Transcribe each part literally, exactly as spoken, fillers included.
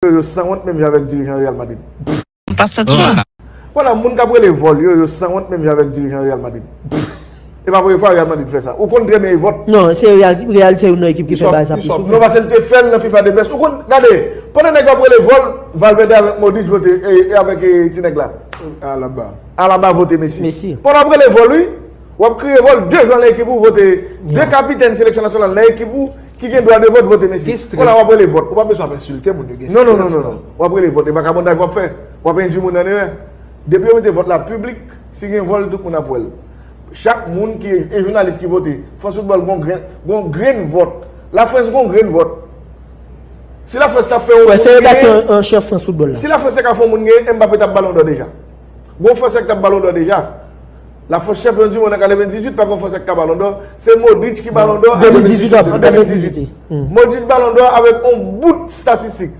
yo, yo sanwont menm jan avèk dirijan Real Madrid. Pastè Touchard. Vwala, moun k ap rele vòl yo, yo sanwont menm jan avèk dirijan Real Madrid. E pa premye fwa Real Madrid fè sa. Ou konn trè byen e vòt. Non, se Real, Real se youn nan ekip ki fè bagay sa pi souvan. Non, paske l te fè l nan fifa de best. Ou konn, gade, pandan nèg yo ap rele vòl, Valverde avèk Modric vote, e, e avèk, e, ti nèg la. Alaba. Alaba vote Messi. Messi. Pandan w ap rele vòl, wi. W ap kriye vòl, de jwè nan ekip ou vote, de kapitèn seleksyon nasyonal nan ekip ou ki gen dwa de vòt vote Messi. Kounye a w ap rele vòt. Ou pa bezwen ap ensilte moun yo, gen strès. Non, non, non, non, non. W ap rele vòt. E vakabondaj w ap fè. W ap endui moun nan erè. Depi yo mete vòt la piblik, si gen vòl, tout moun ap wè l. Chak moun ki, e jounalis ki vote, France Football gon grenn, gon grenn vòt. Lafrans gon grenn vòt. Si Lafrans t ap fè yon moun genyen, se redaktè an chèf France Football la. Si Lafrans te ka fè yon moun genyen, Mbappé t ap Ballon d'Or deja. Gon Fransè ki t ap Ballon d'Or deja. Lafrans chanpyon di mond an katrevendizuit, pa gon Fransè ki ka Ballon d'Or. Se Modric ki Ballon d'Or an katrevendizuit. Modric Ballon d'Or avèk yon bout statistik.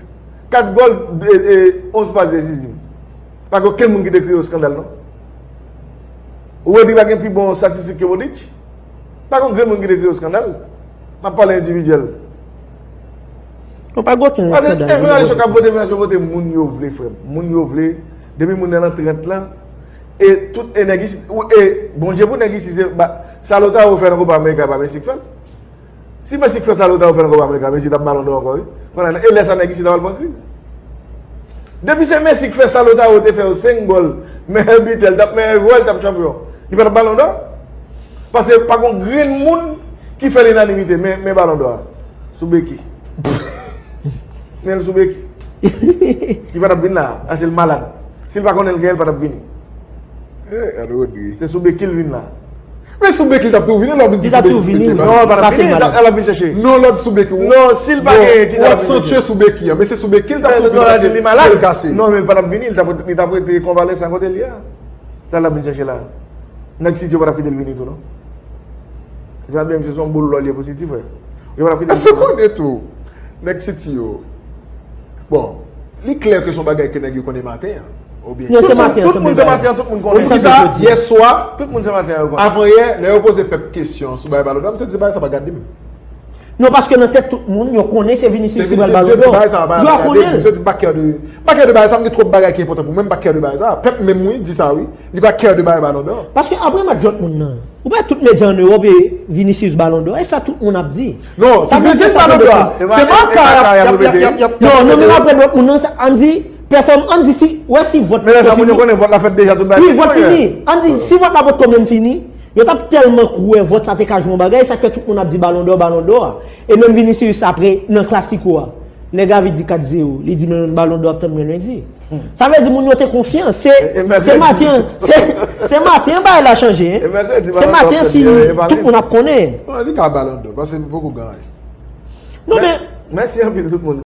Kat gòl, e, e, onz pas desiziv. Pa gen okenn moun ki te kriye yo skandal, non. Rodri pa gen pi bon statistik ke Modric? Pa gen okenn moun ki te kriye yo skandal? M ap pale endividyèl. Non, pa gen okenn skandal. Paske e jounalis yo k ap vote, jounalis yo vote moun yo vle, frè m. Moun yo vle. Depi moun nan nan trant lan, e tout e nèg isi, e Bondye pou nèg isi, se ba, sa Lautaro fè nan Copa America, e pa Messi k fè l. Si Messi k fè sa Lautaro fè nan Copa America, Messi t ap Ballon d'Or ankò, wi. Kounye a, e lè sa nèg isi t ap al pran kriz. Depi se Messi k fè sa Lautaro te fè yo, senk gòl, meyè bitè, l t ap meyè jwè, l t ap chanpyon. Li pa t ap Ballon d'Or? Paske pa gon grenn moun ki fè linanimite, men, men Ballon d'Or a. Sou beki. Men l sou beki. Li pa t ap vin la, paske l malad. Si l pa konnen l genyen, l pa t ap vini. Eh, Rodri. Se sou beki l vin la. Men sou beki l t ap tou vini, lè w vin di sou beki. Li t ap tou vini, wi. Non, l pa t ap vini, l ap vin chèche. Non, lè w di sou beki, wi. Non, si l pa genyen, ki sa l ap vin chèche? Ou aksantiye sou beki a, men se sou beki l t ap tou vini paske pye l kase. Non, men l pa t ap vini, li t ap, li t ap rete konvalèsan kote l ye a. Sa l ap vin chèche la? Nèg City yo pa t ap kite l vini tou, non? Se pa byen, misye se yon boul lò l ye pou City, frè. Yo pa t ap kite l vini. Èske w konnen tou, nèg City yo, bon, li klè ke se yon bagay ke nèg yo konnen maten an. Oubyen non, se maten an, tout moun se maten an, tout moun konnen. Poukisa yè swa, tout moun se maten an yo konnen. Avan yè, lè yo poze pèp kesyon sou bagay Ballon d'Or, misye di bagay sa pa gade m. Non, paske nan tèt tout moun, yo konnen se Vinicius ki pral Ballon d'Or. Yo konnen l. Misye di m pa kè de, pa kè de bagay sa, m gen twòp bagay ki enpòtan pou mwen, m pa kè de bagay sa. Pèp menm wi, di sa wi. Li pa kè de bagay Ballon d'Or. Paske apre match Dortmund nan, ou pa tout medya an Ewòp e Vinicius Ballon d'Or, e sa tout moun ap di. Non, se Vinicius Ballon d'Or. Se pa ka y ap, y ap, y ap, y ap, y ap. Non, non, menm apre Dortmund nan, sa, ann di, pèfòm, ann di si, wè si vòt fini. Men lè sa moun yo konnen vòt la fèt deja, tout bagay. Wi, vòt fini. Ann di, si vòt la potko menm fini, yo t ap tèlman kwè vòt sa te ka jwe yon bagay, sa k fè tout moun ap di Ballon d'Or, Ballon d'Or a. E menm Vinicius apre, nan Clasico a, lè Gavi di kat zewo, li di men Ballon d'Or ap tann mwen lendi. Sa vle di moun yo te konfyan. Se, se maten, se, se maten bagay la chanje, hein. Se maten si tout moun ap konnen. Non, li ka Ballon d'Or, paske li poko gen anyen. Non, men, mèsi anpil tout moun.